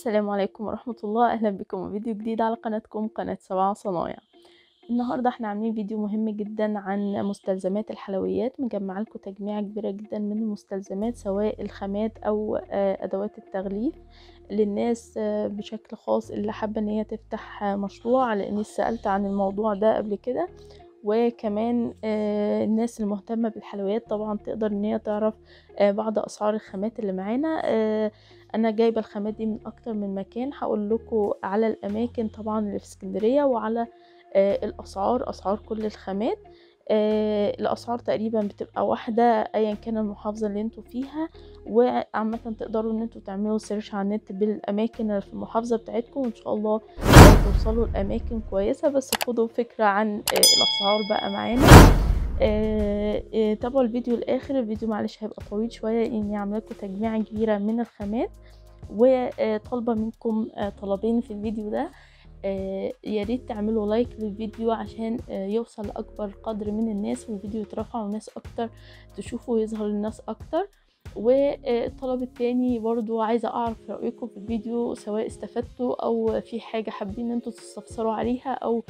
السلام عليكم ورحمة الله. أهلا بكم في فيديو جديد على قناتكم قناة 7 صنايع. النهاردة احنا عاملين فيديو مهم جدا عن مستلزمات الحلويات، مجمع لكم تجميعة كبيرة جدا من المستلزمات سواء الخامات أو أدوات التغليف للناس بشكل خاص اللي حابة ان هي تفتح مشروع، لأني سألت عن الموضوع ده قبل كده. وكمان الناس المهتمة بالحلويات طبعا تقدر ان هي تعرف بعض اسعار الخامات اللي معانا. انا جايبة الخامات دي من اكتر من مكان، هقول لكم على الاماكن طبعا اللي في اسكندرية وعلى الاسعار، اسعار كل الخامات. الاسعار تقريبا بتبقى واحدة ايا كان المحافظة اللي انتوا فيها، وعامة تقدروا ان انتوا تعملوا search على النت بالاماكن اللي في المحافظة بتاعتكم، وان شاء الله توصلوا لاماكن كويسة. بس خدوا فكرة عن الاسعار بقى معانا. تابعوا الفيديو الاخر، الفيديو معلش هيبقى طويل شوية لاني عامله لكم تجميعة كبيرة من الخامات، وطالبة منكم طلبين في الفيديو ده. يا ريت تعملوا like للفيديو عشان يوصل لأكبر قدر من الناس، والفيديو يترفع وناس اكتر تشوفه ويظهر للناس اكتر. والطلب التاني برضو عايزة اعرف رأيكم في الفيديو، سواء استفدتوا او في حاجة حابين ان انتوا تستفسروا عليها، او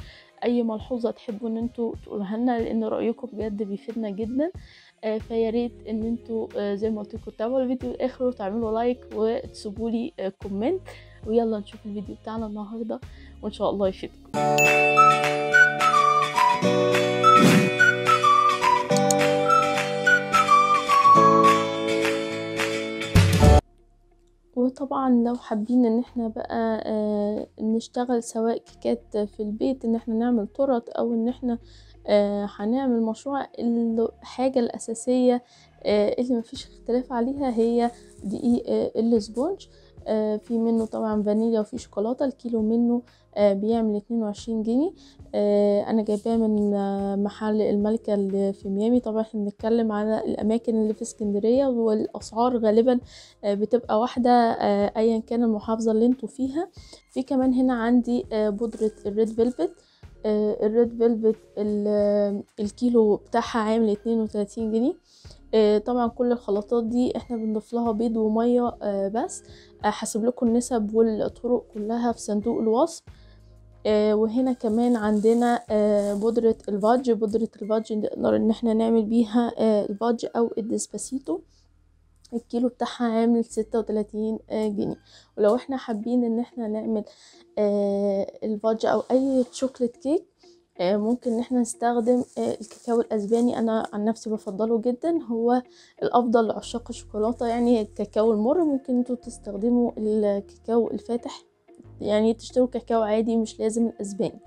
اي ملحوظة تحبوا ان انتوا تقولوها لنا، لان رأيكم بجد بيفيدنا جدا. فيا ريت ان انتوا زي ما قلت لكم تتابعوا الفيديو لاخره وتعملوا like وتسيبوا لي comment. ويلا نشوف الفيديو بتاعنا النهارده وان شاء الله يفيدكم. وطبعا لو حابين ان احنا بقى نشتغل سواء كيكات في البيت، ان احنا نعمل تورت، او ان احنا هنعمل مشروع، الحاجة الاساسية اللي مفيش اختلاف عليها هي دقيق ال sponge. في منه طبعا فانيليا وفي شوكولاتة. الكيلو منه بيعمل 22 جنيه. انا جايباه من محل الملكة اللي في ميامي. طبعا احنا بنتكلم على الاماكن اللي في اسكندرية، والاسعار غالبا بتبقى واحدة ايا كان المحافظة اللي انتوا فيها. في كمان هنا عندي بودرة ال red velvet. ال red velvet الكيلو بتاعها عامل 32 جنيه. طبعا كل الخلطات دي احنا بنضيف لها بيض ومية بس. هسيب لكم النسب والطرق كلها في صندوق الوصف. وهنا كمان عندنا بودرة ال fudge. بودرة ال fudge نقدر ان احنا نعمل بيها ال fudge او الديسباسيتو. الكيلو بتاعها عامل 36 جنيه. ولو احنا حابين ان احنا نعمل ال fudge او اي chocolate cake، ممكن ان احنا نستخدم الكاكاو الاسباني. انا عن نفسي بفضله جدا، هو الافضل لعشاق الشوكولاتة، يعني الكاكاو المر. ممكن انتوا تستخدموا الكاكاو الفاتح، يعني تشتروا كاكاو عادي مش لازم الاسباني.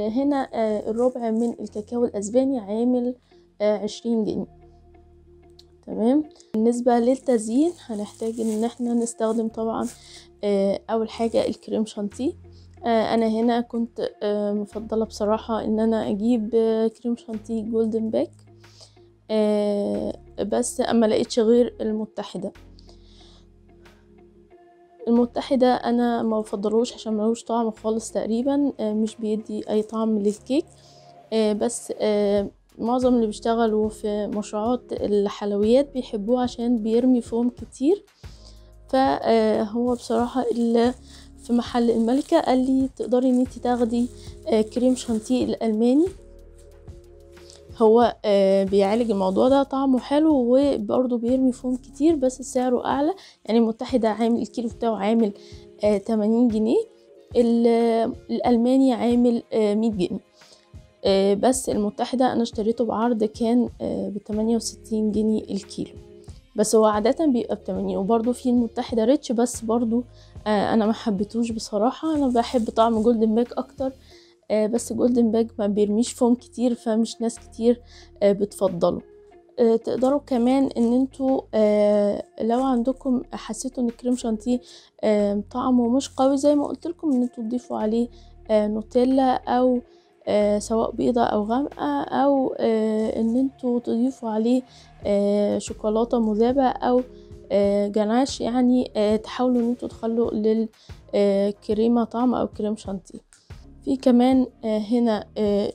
هنا الربع من الكاكاو الاسباني عامل 20 جنيه. تمام. بالنسبة للتزيين هنحتاج ان احنا نستخدم طبعا اول حاجة الكريم شانتيه. انا هنا كنت مفضلة بصراحة ان انا اجيب كريم شانتيه جولدن باك، بس اما لقيتش غير المتحدة. المتحدة انا ما بفضلوش عشان ملوش طعم خالص تقريبا، مش بيدي اي طعم للكيك. بس معظم اللي بيشتغلوا في مشروعات الحلويات بيحبوه عشان بيرمي فوم كتير. فهو بصراحة اللي في محل الملكة قال لي تقدري ان انت تاخدي كريم شانتيه الالماني، هو بيعالج الموضوع ده، طعمه حلو وبرضه بيرمي فوم كتير، بس سعره اعلى. يعني المتحدة عامل الكيلو بتاعه عامل 80 جنيه، الالماني عامل 100 جنيه. بس المتحدة انا اشتريته بعرض كان ب68 جنيه الكيلو، بس هو عادة بيبقى ب80. وبرضو في المتحدة ريتش، بس برضو انا ما حبيتهوش بصراحة. انا بحب طعم جولدن باك اكتر، بس جولدن باك ما بيرميش فوم كتير، فمش ناس كتير بتفضله. تقدروا كمان ان انتوا لو عندكم حسيتوا ان الكريم شانتيه طعمه مش قوي زي ما قلت لكم، ان انتوا تضيفوا عليه نوتيلا، او سواء بيضة او غامقة، او ان انتوا تضيفوا عليه شوكولاتة مذابة او جناش، يعني تحاولوا ان انتوا تخلوا للكريمة طعم او كريم شانتيه. في كمان هنا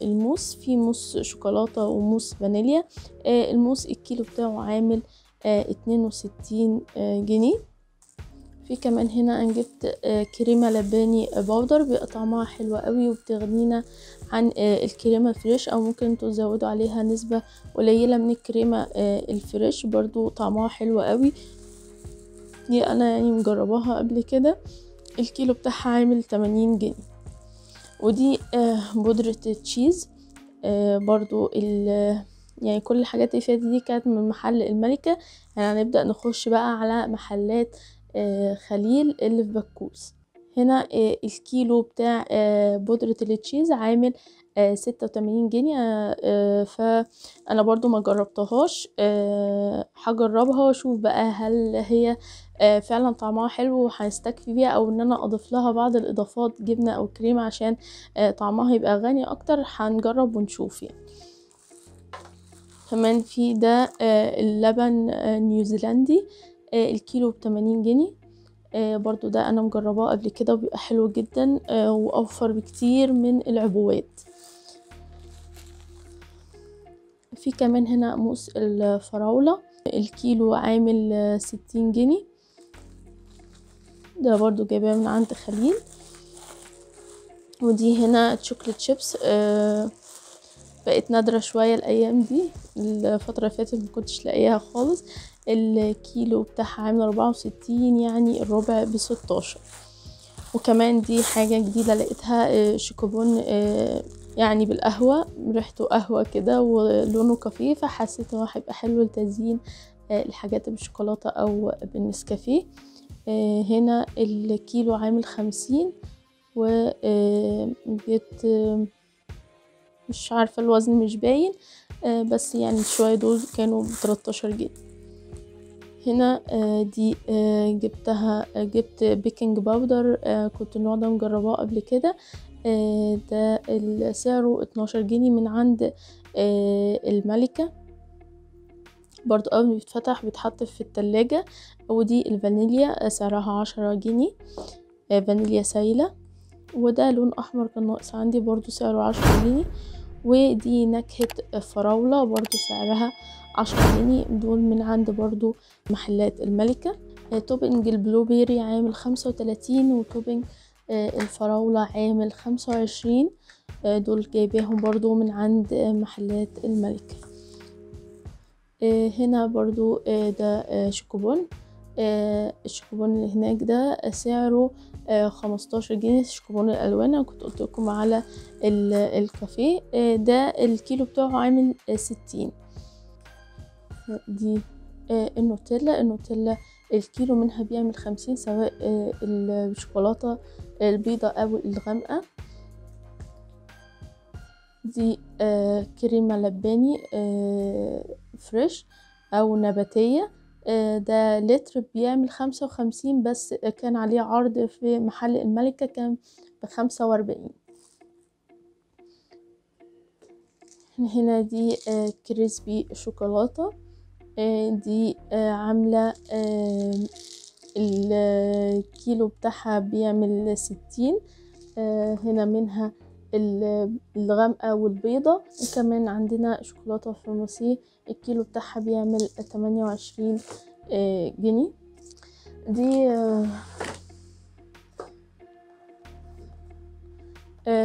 الموس، في موس شوكولاتة وموس فانيليا. الموس الكيلو بتاعه عامل 62 جنيه. في كمان هنا انا جبت كريمة لباني powder، بيبقى طعمها حلو قوي وبتغنينا عن الكريمة ال fresh، او ممكن انتوا تزودوا عليها نسبة قليلة من الكريمة ال fresh، برضو طعمها حلو قوي. دي انا يعني مجرباها قبل كده. الكيلو بتاعها عامل 80 جنيه. ودي بودرة cheese، برضو يعني كل الحاجات اللي فاتت دي كانت من محل الملكة. يعني هنبدأ نخش بقى على محلات خليل اللي في بكوس. هنا الكيلو بتاع بودرة ال cheese عامل 86 جنيه. فانا برضو ما جربتهاش، هجربها واشوف بقى هل هي فعلا طعمها حلو وهستكفي بيها، او ان انا اضيف لها بعض الاضافات جبنة او كريمة عشان طعمها يبقى غني اكتر. هنجرب ونشوف يعني. كمان في ده اللبن نيوزيلندي، الكيلو ب80 جنيه. برضو ده انا مجرباه قبل كده وبيبقى حلو جدا، واوفر بكتير من العبوات. في كمان هنا موس الفراولة، الكيلو عامل 60 جنيه. ده برضو جايباه من عند خليل. ودي هنا chocolate chips، بقت نادرة شوية الايام دي، الفترة اللي فاتت مكنتش لاقيها خالص. الكيلو بتاعها عامل 64، يعني الربع ب16. وكمان دي حاجة جديدة لقيتها، شوكوبون يعني بالقهوة، ريحته قهوة كده ولونه كافيه، فحسيت انه هيبقى حلو لتزيين الحاجات بالشوكولاتة او بالنسكافيه. هنا الكيلو عامل 50، و جبت مش عارفة الوزن مش باين، بس يعني شوية دول كانوا ب13 جنيه. هنا دي جبتها، جبت baking powder، كنت النوع ده مجرباه قبل كده. ده سعره 12 جنيه من عند الملكة، برضو اول ما بيتفتح بيتحط في التلاجة. ودي الفانيليا سعرها 10 جنيه، فانيليا سايلة. وده لون احمر كان ناقص عندي، برضو سعره 10 جنيه. ودي نكهة فراولة برضو سعرها 10 جنيه، دول من عند برضو محلات الملكة. topping ال blueberry عامل 35، و topping الفراولة عامل 25، دول جايباهم برضو من عند محلات الملكة. هنا برضو ده شوكوبون، الشوكوبون اللي هناك ده سعره 15 جنيه، شوكوبون الالوان. انا كنت قلت لكم على الكافيه، ده الكيلو بتاعه عامل 60. دي النوتيلا، النوتيلا الكيلو منها بيعمل 50، سواء الشوكولاتة البيضة او الغامقة. دي كريمة لباني fresh او نباتية، ده لتر بيعمل 55، بس كان عليه عرض في محل الملكة كان ب45. هنا دي crispy شوكولاتة، دي عاملة الكيلو بتاعها بيعمل 60. هنا منها الغامقة والبيضة. وكمان عندنا شوكولاتة فرنسي الكيلو بتاعها بيعمل 28 جنيه. دي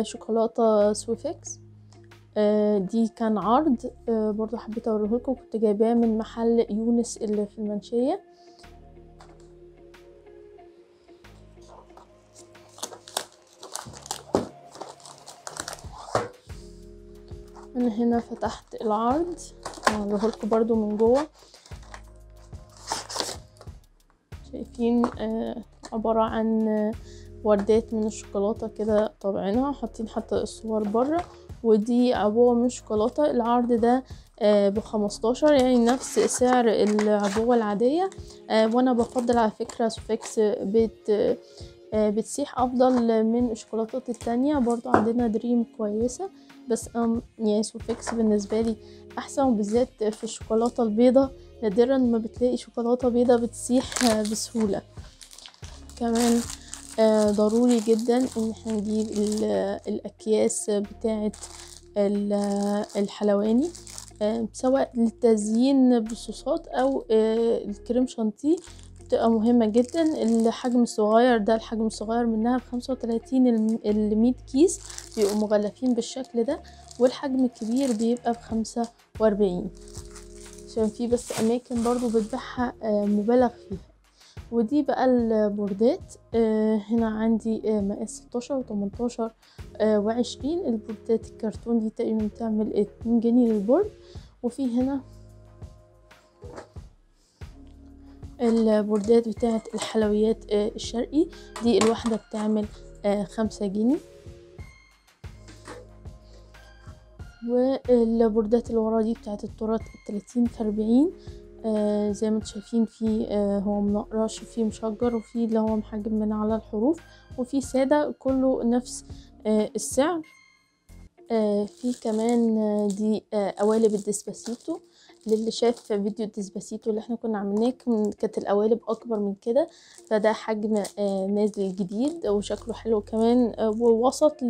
شوكولاتة سويفكس، دي كان عرض برضو حبيت اوريهولكم، كنت جايباه من محل يونس اللي في المنشية. انا هنا فتحت العرض اوريهولكم برضو من جوه، شايفين عبارة عن وردات من الشوكولاتة كده طابعينها، حاطين حتى الصور بره. ودي عبوة من شوكولاتة، العرض ده ب15، يعني نفس سعر العبوة العادية. وانا بفضل على فكرة سوفيكس بتسيح افضل من الشوكولاتات التانية. برضو عندنا دريم كويسة، بس يعني سوفيكس بالنسبة لي احسن، وبالذات في الشوكولاتة البيضة نادرا ما بتلاقي شوكولاتة بيضة بتسيح بسهولة. كمان ضروري جدا ان احنا نجيب الاكياس بتاعه الحلواني، سواء للتزيين بالصوصات او الكريم شانتيه. بتبقى مهمة جدا. الحجم الصغير ده، الحجم الصغير منها ب35 ال100 كيس بيبقوا مغلفين بالشكل ده، والحجم الكبير بيبقى ب45، عشان في بس اماكن برضو بتبيعها مبالغ فيها. ودي بقى البوردات، هنا عندي مقاس 16 و18 و20. البوردات الكرتون دي تقريبا بتعمل 2 جنيه لل board. وفي هنا البوردات بتاعت الحلويات الشرقي، دي الواحدة بتعمل 5 جنيه. والبوردات اللي ورا دي بتاعت التورت 30 في 40، زي ما انتم شايفين في هو منقرش وفي مشجر وفي اللي هو محجم من على الحروف وفي سادة، كله نفس السعر. في كمان دي قوالب الديسباسيتو، للي شاف فيديو الديسباسيتو اللي احنا كنا عملناه كانت القوالب اكبر من كده، فده حجم نازل جديد وشكله حلو كمان ووسط،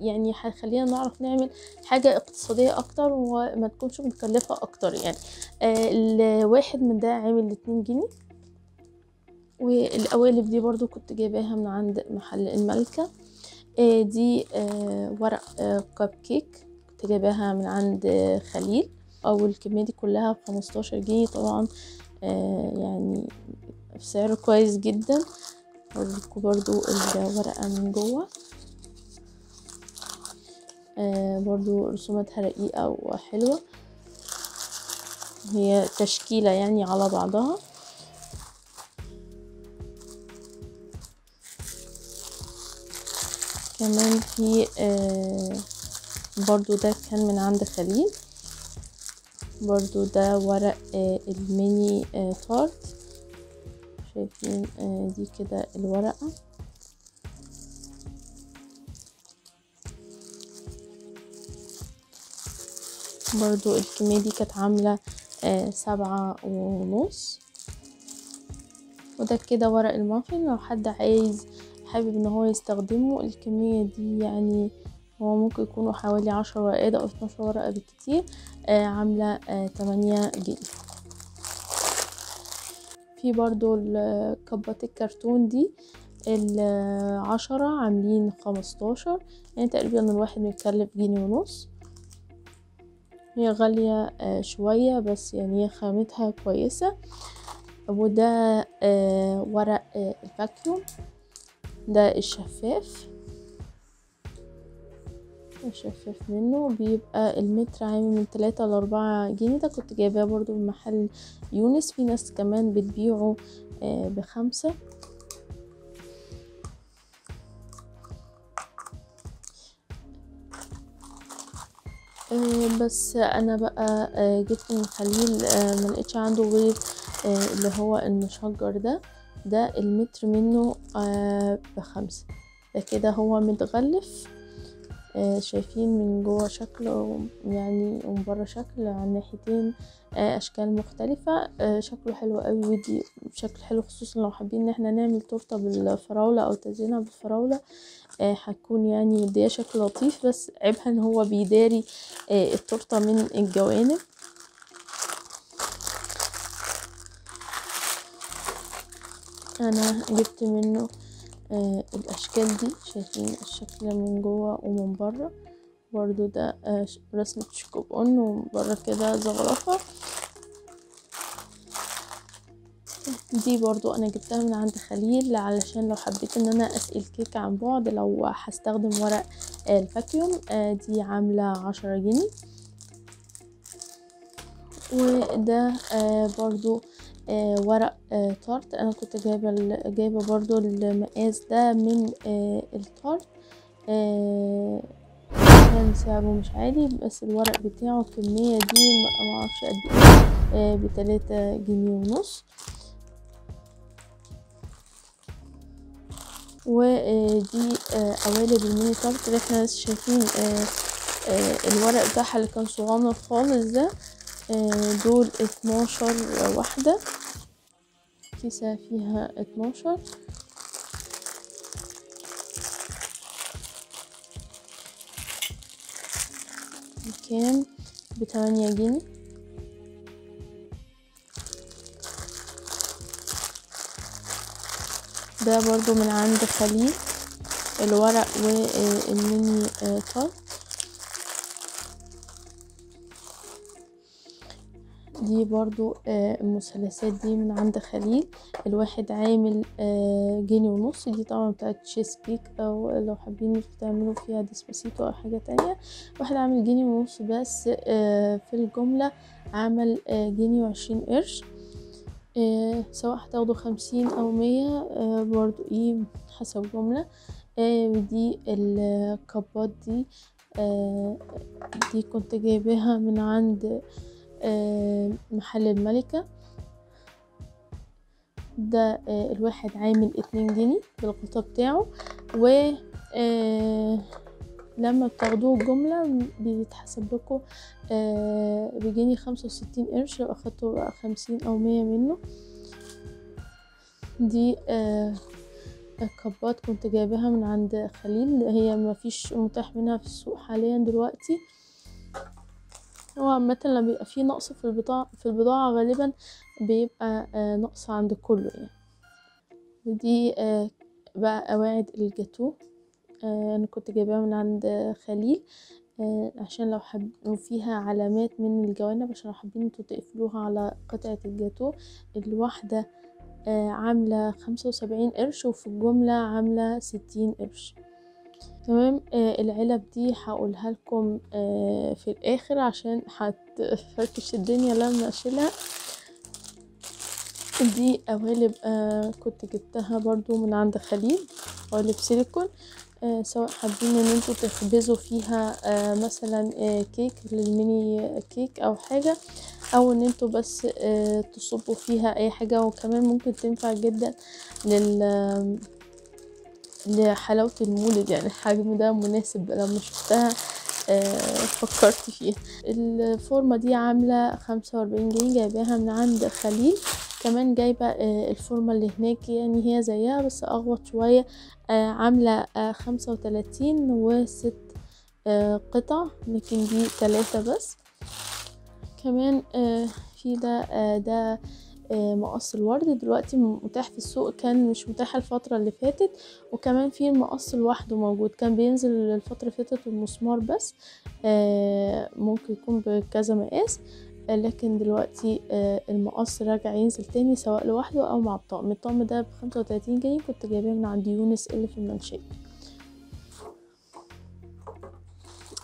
يعني هيخلينا نعرف نعمل حاجة اقتصادية اكتر وما تكونش مكلفة اكتر يعني. الواحد من ده عامل 2 جنيه. والقوالب دي برضو كنت جايباها من عند محل الملكة. دي ورق كب كيك كنت جايباها من عند خليل، او الكمية دي كلها ب15 جنيه طبعا، يعني سعر كويس جدا. اوريكم برضو الورقة من جوه، برضو رسوماتها رقيقه وحلوه، هي تشكيله يعني على بعضها. كمان في برضو ده كان من عند خليل، برضو ده ورق الميني تارت، شايفين دي كده الورقة. برضو الكمية دي كانت عاملة 7.5. وده كده ورق المافن، لو حد عايز حابب ان هو يستخدمه الكمية دي، يعني هو ممكن يكونوا حوالي 10 ورقات او 12 ورقة بالكتير، عاملة 8 جنيه. في برضو الكبات الكرتون دي 10 عاملين 15، يعني تقريبا الواحد بيتكلف 1.5 جنيه. هي غالية شوية بس يعني خامتها كويسة. وده ورق الفاكيوم ده الشفاف، الشفاف منه بيبقى المتر عامل من 3 ل4 جنيه. ده كنت جايباه برضو من محل يونس، في ناس كمان بتبيعه ب5. بس انا بقى جبت من خليل، ما لقيتش عنده غير اللي هو المشجر ده، ده المتر منه ب5. ده كده هو متغلف، شايفين من جوه شكله يعني ومن بره شكل، على الناحيتين اشكال مختلفة، شكله حلو قوي ودي بشكل حلو، خصوصا لو حابين ان احنا نعمل تورته بالفراوله او تزيينها بالفراوله، هتكون يعني مديه شكل لطيف. بس عيبها ان هو بيداري التورتة من الجوانب. انا جبت منه الاشكال دي، شايفين الشكل من جوه ومن بره، برضو ده رسمة شوكوبون ومن بره كده زخرفة. دي برضو انا جبتها من عند خليل علشان لو حبيت ان انا اسقي الكيكة عن بعد لو هستخدم ورق الفاكيوم. دي عاملة 10 جنيه. وده برضو ورق تارت، انا كنت جايبه برضو المقاس ده من التارت، كان سعره مش عالي بس الورق بتاعه الكمية دي معرفش قد ايه، ب3.5 جنيه. ودي قوالب ال mini tart اللي احنا لسه شايفين الورق بتاعها اللي كان صغنن خالص ده، دول 12 واحدة، كيسة فيها 12. بكام؟ ب8 جنيه. ده برضو من عند خليل، الورق وال mini tart. دي برضو المثلثات دي من عند خليل، الواحد عامل جنيه ونص. دي طبعا بتاعت تشيز كيك، او لو حابين تعملوا فيها ديسباسيتو او حاجة تانية. واحد عامل جنيه ونص بس، في الجملة عمل جنيه وعشرين قرش. سواء هتاخدوا 50 او 100 برضو ايه حسب جملة. ودي الكبات دي، دي كنت جايباها من عند محل الملكة. ده الواحد عامل 2 جنيه بالغطا بتاعه، و لما بتاخدوه الجملة بيتحسب لكم بجنيه 65 قرش لو اخدتوا بقى 50 او 100 منه. دي الكبات كنت جايباها من عند خليل، هي مفيش متاح منها في السوق حاليا دلوقتي. هو عامة لما بيبقى فيه نقص في البضاعة غالبا بيبقى نقص عند كله يعني. ودي بقى قواعد الجاتو، انا كنت جايباها من عند خليل، عشان لو حابين فيها علامات من الجوانب، عشان لو حابين انتوا تقفلوها على قطعة الجاتو. الواحدة عاملة 75 قرش، وفي الجملة عاملة 60 قرش. تمام. العلب دي هقولها لكم في الاخر عشان هتفركش الدنيا لما اشيلها. دي قوالب كنت جبتها برضو من عند خليل، قوالب سيليكون، سواء حابين ان انتوا تخبزوا فيها مثلا كيك لل mini cake او حاجة، او ان انتوا بس تصبوا فيها اي حاجة. وكمان ممكن تنفع جدا لحلاوة المولد، يعني الحجم ده مناسب. لما شفتها فكرت فيها. الفورمة دي عاملة 45 جنيه، جايباها من عند خليل. كمان جايبة الفورمة اللي هناك، يعني هي زيها بس اغوط شوية، عاملة 35 و6 قطع، لكن دي 3 بس. كمان في ده مقص الورد، دلوقتي متاح في السوق، كان مش متاح الفترة اللي فاتت. وكمان في المقص لوحده موجود، كان بينزل الفترة اللي فاتت المسمار بس، ممكن يكون بكذا مقاس، لكن دلوقتي المقص راجع ينزل تاني سواء لوحده او مع الطقم. الطقم ده ب35 جنيه، كنت جايباه من عند يونس اللي في المنشية.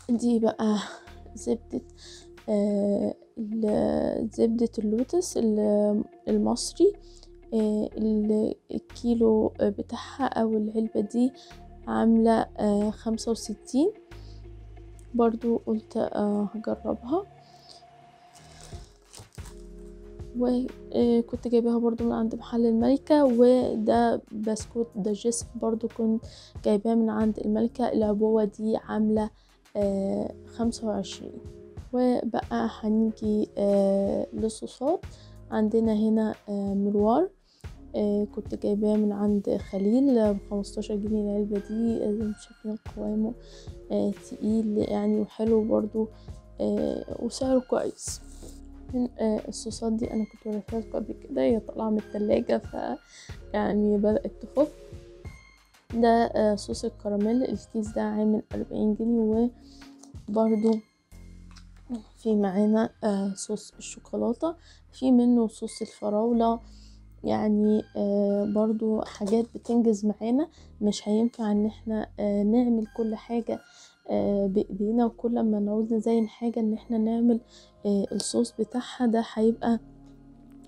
دي بقى زبدة زبدة اللوتس المصري، الكيلو بتاعها او العلبة دي عاملة 65، برضو قلت هجربها. وكنت جايباها برضو من عند محل الملكة. وده بسكوت digestive برضو كنت جايباه من عند الملكة، العبوة دي عاملة 25. وبقى هنيجي للصوصات. عندنا هنا مروار، كنت جايباه من عند خليل ب15 جنيه العلبة دي، زي ما شايفين قوامه تقيل يعني وحلو برضو، وسعره كويس. الصوصات دي انا كنت وريتها لكم قبل كده، هي طالعه من التلاجة ف يعني بدأت تفك. ده صوص الكراميل، الكيس ده عامل 40 جنيه. وبرضو في معانا صوص الشوكولاتة، في منه صوص الفراولة، يعني برضو حاجات بتنجز معانا. مش هينفع ان احنا نعمل كل حاجة بايدينا، وكل ما نعوز نزين حاجة ان احنا نعمل الصوص بتاعها، ده هيبقى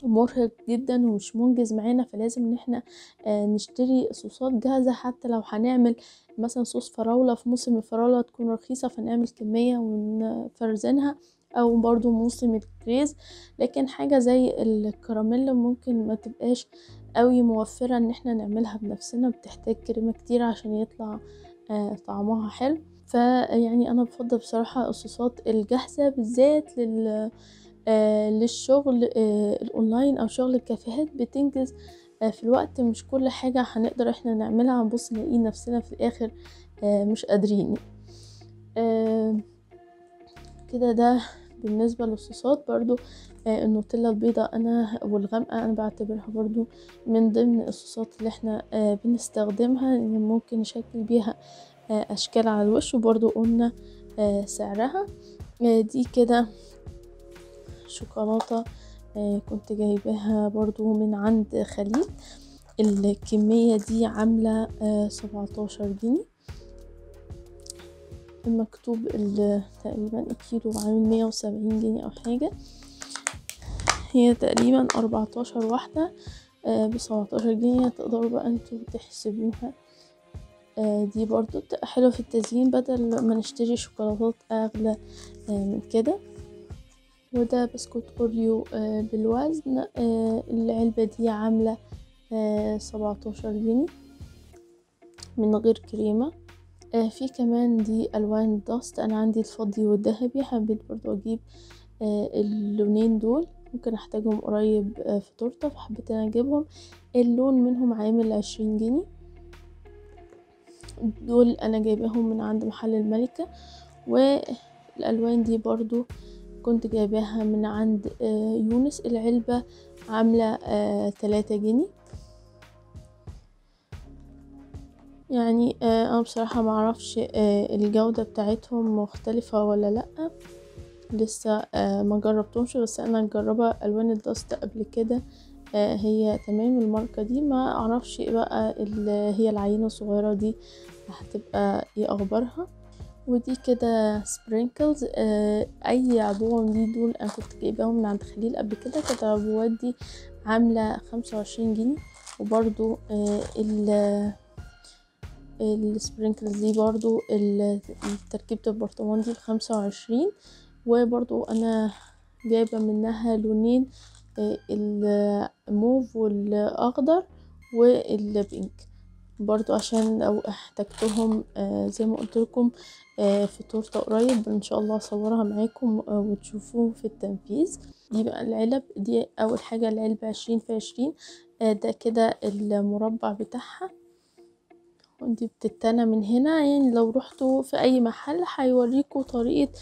مرهق جدا ومش منجز معانا. فلازم ان احنا نشتري صوصات جاهزة، حتى لو هنعمل مثلا صوص فراولة في موسم الفراولة تكون رخيصة فنعمل كمية ونفرزنها، او برضو موسم الكريز. لكن حاجة زي الكراميل ممكن ما تبقاش قوي موفرة ان احنا نعملها بنفسنا، بتحتاج كريمة كتير عشان يطلع طعمها حلو. فيعني انا بفضل بصراحة الصوصات الجاهزة، بالذات للشغل الاونلاين او شغل الكافيهات، بتنجز في الوقت. مش كل حاجة هنقدر احنا نعملها، هنبص نلاقي نفسنا في الاخر مش قادرين كده. ده بالنسبة للصوصات برضو النوتيلا البيضة انا والغامقة انا بعتبرها برضو من ضمن الصوصات اللي احنا بنستخدمها، ان ممكن نشكل بيها اشكال على الوش، وبرضو قلنا سعرها. دي كده شوكولاتة كنت جايباها برضو من عند خليل، الكمية دي عاملة 17 جنيه، المكتوب تقريبا الكيلو عامل 170 جنيه او حاجة، هي تقريبا 14 واحدة ب17 جنيه، تقدروا بقى انتوا تحسبوها. دي برضو بتبقى حلوة في التزيين بدل ما نشتري شوكولاتات اغلى من كده. وده بسكوت اوريو بالوزن، العلبة دي عاملة 17 جنيه من غير كريمة. في كمان دي الوان dust، انا عندي الفضي والذهبي، حبيت برضو اجيب اللونين دول، ممكن احتاجهم قريب في تورته، فحبيت انا اجيبهم. اللون منهم عامل 20 جنيه، دول انا جايباهم من عند محل الملكة. والالوان دي برضو كنت جايباها من عند يونس، العلبة عاملة 3 جنيه. يعني انا بصراحة معرفش الجودة بتاعتهم مختلفة ولا لأ، لسه ما جربتهمش، بس انا جربة الوان الدست قبل كده، هي تمام الماركة دي. ما اعرفش بقى هي العينة الصغيرة دي هتبقى ايه اخبارها. ودي كده sprinkles، اي عبوة من دي دول انا كنت جايباهم من عند خليل قبل كده، كانت العبوات دي عاملة 25 جنيه. وبرضو ال sprinkles دي برضو تركيبة البرطمان دي ب25. وبرضو انا جايبة منها لونين، الموف والاخضر وال pink، برضو عشان لو احتجتهم زي ما قلت لكم في تورته قريب ان شاء الله اصورها معاكم وتشوفوه في التنفيذ. دي بقى العلب دي، اول حاجه العلبه 20 في 20، ده كده المربع بتاعها، ودي بتتنى من هنا، يعني لو رحتوا في اي محل هيوريكوا طريقه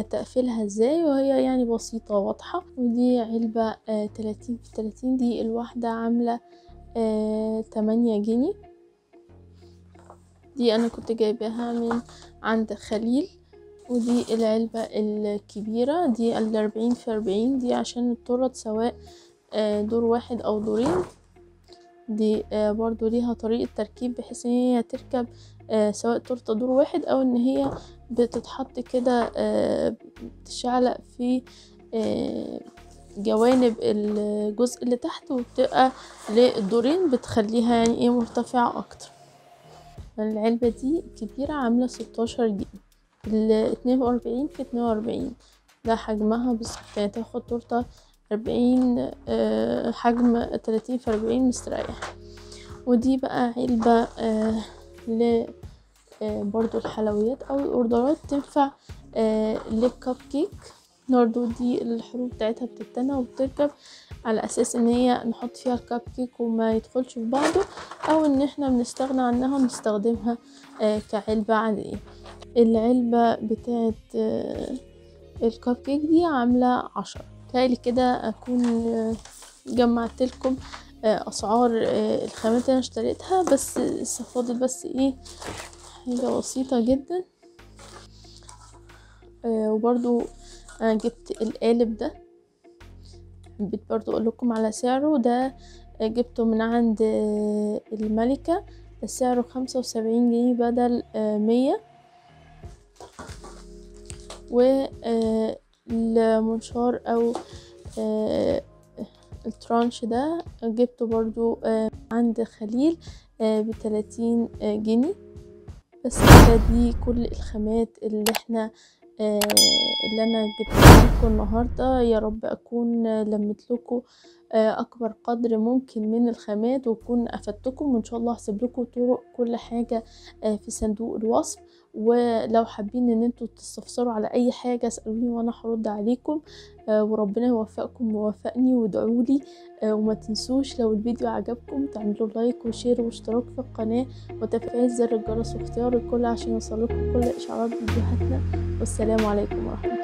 تقفيلها ازاي، وهي يعني بسيطه واضحه. ودي علبه 30 في 30، دي الواحده عامله 8 جنيه، دي انا كنت جايباها من عند خليل. ودي العلبة الكبيرة دي 40 في 40، دي عشان التورت سواء دور واحد او دورين، دي برضو ليها طريقة تركيب بحيث ان هي تركب سواء تورتة دور واحد او ان هي بتتحط كده بتشعلق في جوانب الجزء اللي تحت، وبتبقى للدورين، بتخليها يعني ايه مرتفعة اكتر. العلبة دي كبيرة عاملة 16 جنيه، 42 في 42 ده حجمها بالظبط، يعني تاخد تورتة 40 حجم 30 في 40 مستريح. ودي بقى علبة ل برضو الحلويات او الاوردرات، تنفع للكب كيك برضو، دي الحروف بتاعتها بتتنى وبتركب على اساس ان هي نحط فيها الكب كيك وما يدخلش في بعضه، او ان احنا بنستغنى عنها ونستخدمها كعلبة عادية. العلبة بتاعت الكب كيك دي عاملة 10. تالي كده اكون جمعت لكم اسعار الخامات اللي انا اشتريتها، بس لسه فاضل بس ايه حاجة بسيطة جدا. وبرضو انا جبت القالب ده، حبيت برضو اقول لكم على سعره، ده جبته من عند الملكة، سعره 75 جنيه بدل 100. والمنشار او الترانش ده جبته برضو عند خليل ب30 جنيه. بس كده دي كل الخامات اللي احنا اللي انا جبتها لكم النهارده. يا رب اكون لمت لكم اكبر قدر ممكن من الخامات واكون افدتكم، وان شاء الله هسيب لكم طرق كل حاجه في صندوق الوصف. ولو حابين ان انتوا تستفسروا على اي حاجه اسالوني وانا هرد عليكم. وربنا يوفقكم ويوفقني، وادعوا لي. وما تنسوش لو الفيديو عجبكم تعملوا like و share واشتراك في القناه وتفعيل زر الجرس واختيار الكل عشان يوصلكم كل اشعارات فيديوهاتنا. والسلام عليكم ورحمه الله.